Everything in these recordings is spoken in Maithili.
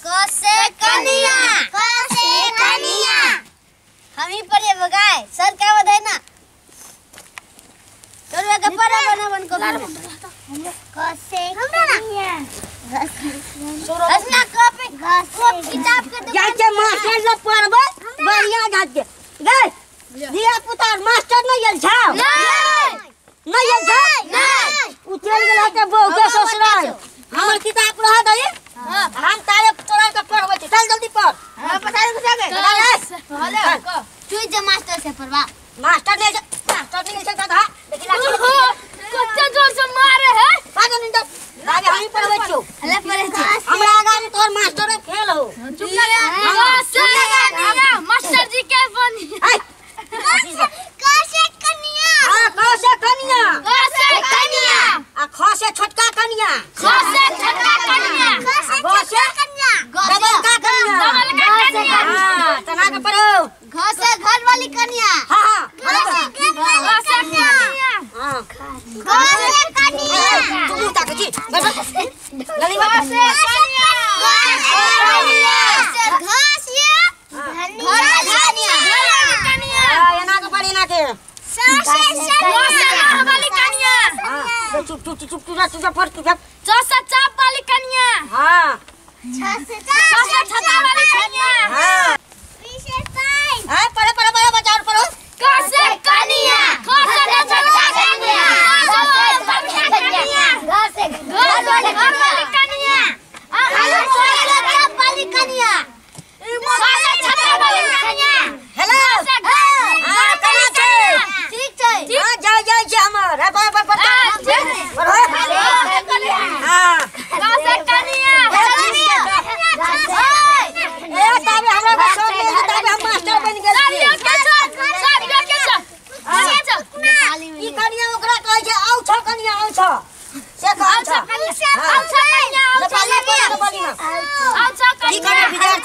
क से कनिया, क से कनिया। हम ही पढ़े बगाए सर क्या बताए ना चलो के पढ़ा बना बन को क से कनिया। असना कॉपी किताब के जाय के मास्टर ल पढ़बै बढ़िया जात के गए धिया पुता मास्टर नहीं गेल छौ, नहीं गेल छौ, नहीं उ चल गेल त बहू के ससुराल। हमर किताब रह दई, हम तारे तोरा के पढ़बै छी। चल जल्दी पढ़। हां पता नहीं कुछ आगे हेलो तू जे मास्टर से पढ़वा। मास्टर नहीं, मास्टर नहीं छै दादा, लेकिन कच्चा जोर से मारे है पागल नहीं। लागे हम ही पढ़बै छियौ। हले पढ़ै छी। हमरा आगा में तोहर मास्टर फेल हो। चुप लगा मास्टर जी के बनी। क से कनिया। हां क से कनिया, क से कनिया। आ ख से छोटका कनिया, ख से छोटका कनिया, ग से डबल का कनिया, डबल का कनिया। हां तना के पढ़ो। घ से घर वाली कनिया। हां हां घ से कनिया। हां घ से कनिया। तू ताक जी गली घ से कनिया, घ से घर वाली कनिया। हां एना के पढ़, एना के स से सर वाली कनिया। हां चुप चुप चुप चुप चुप पढ़ चुप। च से चाप वाली कनिया। हां छ से छता वाली कनिया। हां हां पढ़ो पढ़ो पढ़ो बच्चा और पढ़ो। क से कनिया, ख से छोटका कनिया, ग से बड़का कनिया, घ से घर वाली कनिया, चाप वाली कनिया, स से छता वाली कनिया। हेलो हां कना छै? ठीक छै। हां जाय जाय छै हमर। हे पढ़ पढ़ पढ़ो। हां क से कनिया। ए ताबे हमरा के सब मिल ताबे हम मास्टर बन गेल छी। ई कनिया ओकरा कहै छै आउ छ कनिया आउ छ से कहै छ। नेपाली में की करे विद्यार्थी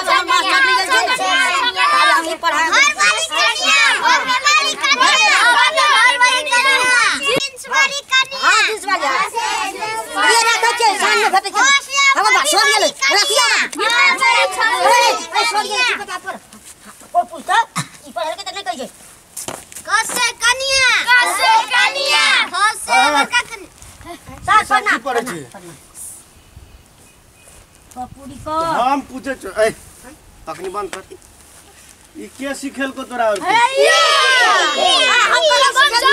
सब मास्टर निकल छै ताबे हम ही पढ़ाए। घर वाली कनिया, घर वाली कनिया, घर वाली कनिया, जींस वाली कनिया। हां जींस वाली ये राखै छै सामने में भेटै छै। हम बा छोड़ गेलै रखिया ना। ए छोड़ गेलै चुप पर कोई पूछता ई पढ़ल के त नहीं कहै छै। क से कनिया, क से कनिया, ख से बड़का कनिया। साथ पढ़ना पढ़ै छी कपूरी को हम पूछे छ। ए तखनी बंद कर। ई के सिखेल को तोरा और के? हम कथि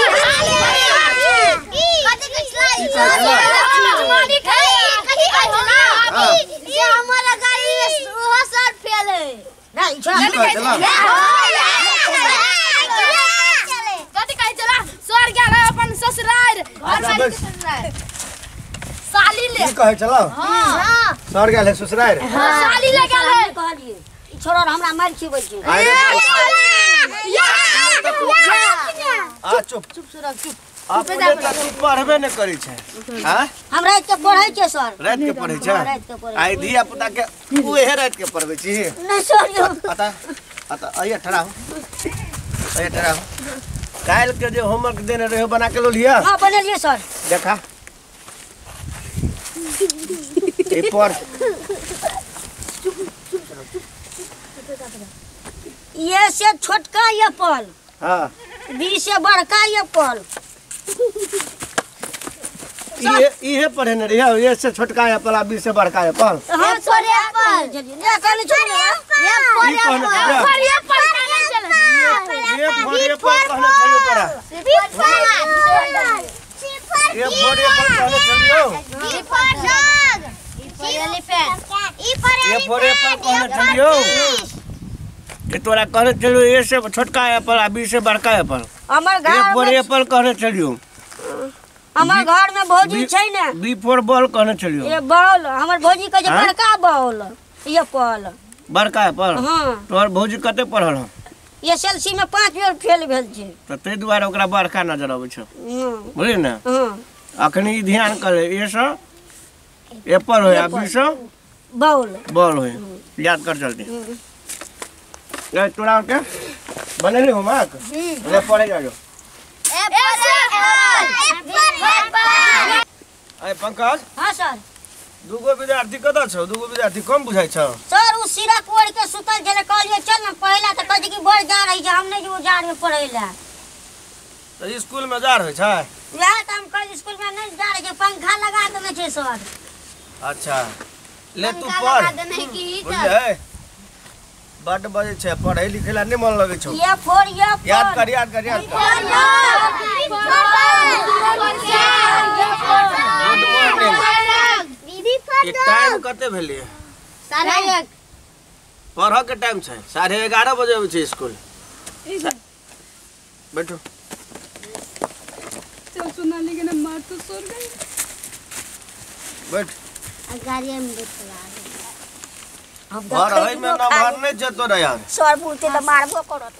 ये हमारा गाड़ी में ओहो सर फेल है। नहीं छोड़ की कहै छला? कथि कहै छला? सर गेल अपन ससुराल साली ले। की कहै छला? हां सर गेल है ससुराल। हां साली ले गेल है। कहलिए ई छोड़ हमरा मार खिबै छै। आ चुप चुप सुरभ चुप। अपने त तू पढ़बे न करै छै। हां हम रात के पढ़ै छै सर। रात के पढ़ै छै? आई धिया पुता के उहे रात के पढ़बै छी। नहीं सर अता अता आइए ठड़ा हो, आइए ठड़ा हो। काल के जे होमवर्क देने रहे बना के लोलिया? हां बनेलिए सर। देखा ए पढ़। ये से छोटका एप्पल, हां बी से बड़का एप्पल। ये इहे पढ़े ने रहियो, ये से छोटका एप्पल आ बी से बड़का एप्पल। हां सर एप्पल ये कहने छोड़ ये एप्पल एप्पल कहने चल। ये फोर एप्पल कहने चलियो तोरा। ये फोर एप्पल कहने चलियो। E for dog, E for elephant, E for ये फोर एप्पल कहने चलियो। के तोरा कहने चलियो ये से छोटका एप्पल आ बी से बड़का एप्पल। हमर ये घर फोर में एप्पल कहने चलियो। हमर घर में भौजी छै ने। बी फोर बॉल कहने चलियो। ये बॉल हमर भौजी कहै छै बड़का बॉल एप्पल बड़का एप्पल। हां तोहर भौजी कते पढ़ल हौ? एसएलसी में 5 बेर फेल भेल छै। त तै दुआरे ओकरा बड़का नजर अबै छै। बुझली ने? हां अखनी ई ध्यान करे ए से एप्पल होय आ बी से बॉल बॉल होय। याद कर जल्दी। ए तोरा के बनेली होमवर्क? ले पढ़े जाओ। एप्पल एप्पल अरे पंकज। हाँ सर। दूगो विद्यार्थी कतऽ छौ? दूगो विद्यार्थी कम बुझाइ छौ? सर उ सिरा कोड़ के सुतल छलै, कहलियै चल न पढ़ै ला, तऽ कहै छै कि बड़ जाड़ होइ छै, हम नहि जेबौ जाड़ में पढ़ै ला। तऽ स्कूल में जाड़ होइ छै? वएह तऽ हम कहलियै स्कूल में नहि जाड़ होइ छै, पंखा लगा देने छै सर। अच्छा ले तू पढ़, बुझलियै? बड बजै छै, पढ़ै लिखै ला नहि मन लगै छौ। ये फोर ये फोर याद कर, याद कर, याद कर। Good morning. टाइम कते भेलै? 1:30। पढ़ऽ के टाइम छै, 11:30 बजे अबै छै स्कूल। बैठो। चल सोनाली के ना मार तो सोर गई। बैठ। गाड़ी में बैठला। पढ़ै में नम्बर नहि छै तोरा यार। सर बोलते तऽ मारबो करत।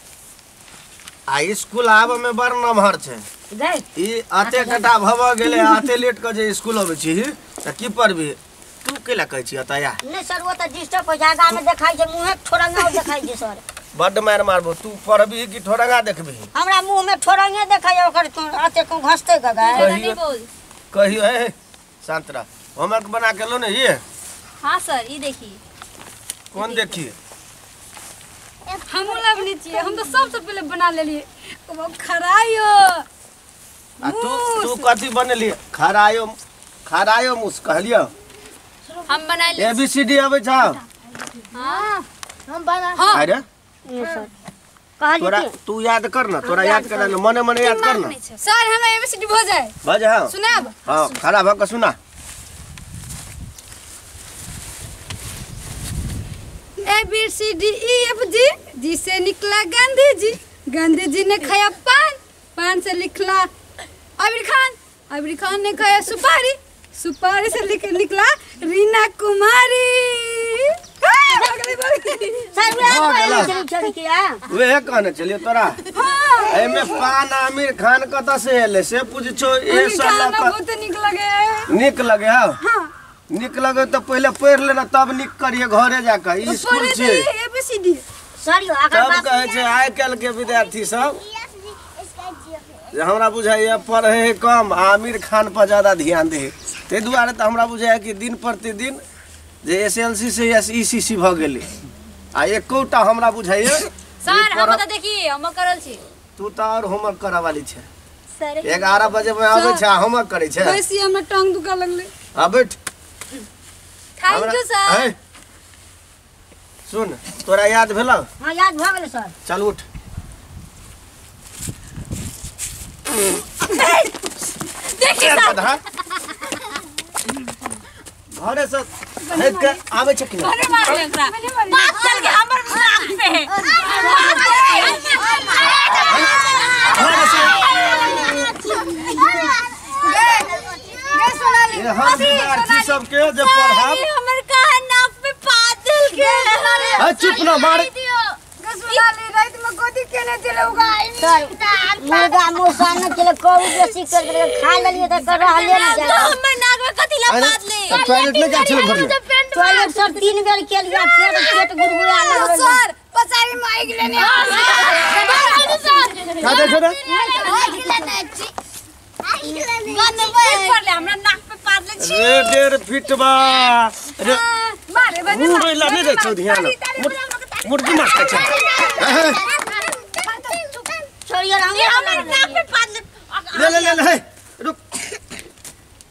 आ स्कूल आबऽ में बड़ नमहर छै। ई अते टटा भव गेलै, अते लेट के जे स्कूल अबै छी तऽ की पढ़बी? तू केला कहै छी अतया? नहि सर, ओ तऽ डिस्टर्ब हो जागा में देखाइ छै, मुँहे ठोरंगा देखाइ छै सर। बड्ड मारि मारबो। तू पढ़बी कि ठोरंगा देखबी? हमरा मुँह में ठोरंगे देखाइ, ओकर अते को घसते गगा। कहियो ए शांत रह। होमवर्क बना के लो ने ये? हाँ सर, ई देखी। कौन देखी? हम लवनी छियै, हम तो सबसे पहले बना लेलिए। खरायो आ तू तू कथी बनेली? खरायो, खरायो मुस कहलियो हम बना ले। एबीसीडी आबै छौ? हां हम बना। अरे सर कहली तोरा, तू याद कर ना, तोरा याद कर ना, मने मने याद कर ना। सर हमरा एबीसीडी भ जाए। भ जाए? सुनाब? हां खड़ा भ के सुना। A B C D E F G, G से निकला गांधी जी, गांधी जी ने खाया पान, पान से निकला आमिर खान, आमिर खान ने खाया सुपारी, सुपारी से निकला रीना कुमारी। सर वह कहने चलिए तोरा। एमे पान आमिर खान कतऽ से एलै से पूछो। ए साला बहुत निक लगे, निक लगे। हां निक लगे तो पहले पढ़ लेना तब निक करिए घरे जाकर। ई स्कूल छै एबीसीडी सर यो अगर तब कहै छै आइ काल्हि के विद्यार्थी सब जे हमरा बुझाइए पढ़े है कम, आमिर खान पर ज्यादा ध्यान दे। ताहि दुआरे तऽ हमरा बुझाइए कि दिन प्रतिदिन जे एसएलसी से एसईसीसी भऽ गेलै आ एकोटा हमरा बुझाइए। सर हम तऽ देखी होमवर्क करल छी। तू तऽ और होमवर्क करऽ वाली छै। 11 बजे में आबै छै होमवर्क करै छै। वैसे हमरा टांग दुखा लगलै। हां बैठ। Thank you sir. सुन तोरा याद भेलौ? हां याद भ गेलै सर। चल उठ। देखी सर घरे से हट के आबै छै कि नहि? अरे मार ले ओकरा, बात चल के हमर नाक पे है। घरे से ये हम विद्यार्थी सबके जे पढ़ाब हमर कहा नाक पे पातल के। अरे चुप ना मार। सोनाली रात में गोदी केने चले उगा सर मुर्गा मूसा न चले कहू बेसी कर देले, खा लेलिए त कर रहले न तो हमर नाक में कथि ला पात ले। टॉयलेट नहीं जा छले घर में? टॉयलेट सर 3 बेर केलिए फेर पेट गुड़गुड़ा लगल। सर पचारी माइक लेने सर का देखो रे हमरा नाक पे पात ले छी। रे 1.5 फीट बा रे मारे बने मुरैला नहीं दै छौ ध्यान। मुर्गी मार के छै। छोड़ियो हमर नाक पे पात ले। ले ले ले रुक।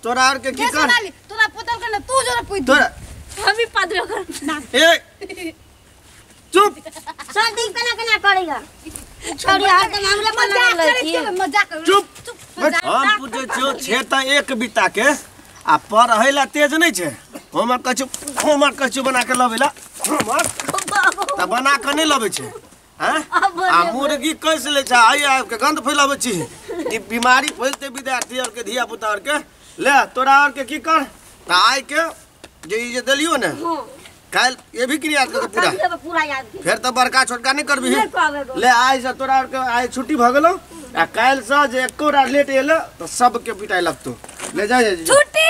तोरा आर के की कर? तोरा पोतल कर तू जोरा पुई तोरा हम भी पात कर नाक। ए चुप। सर देख केना केना करेगा छोड़ियो हरदम हमरा पर लगल छी। मजाक चुप। हम पूछै छियौ 6 तऽ 1 बिता के आ पढ़ै ला तेज नहि छै। होमवर्क कहै छियौ, होमवर्क कहै छियौ बना के लबै ला, होमवर्क तऽ बना के नहि लबै छै। हैं आ मुर्गी कैसे लै छै? आइ आबि के गंध फैलाबै छी। ई बीमारी फैलते विद्यार्थी आर के धिया पुता आर के। ले तोरा आर के की कर तऽ आइ के जे ई जे देलियौ ने काल्हि ये भी क्रिया याद कर पूरा पूरा याद। फेर तऽ बड़का छोटका नहि करबिही। ले आइ से तोरा आर के आइ छुट्टी भऽ गेलौ आ काल्हि से जे एको रात लेट एलो तऽ सबके पिटाइ लगतौ। ले जा छुट्टी।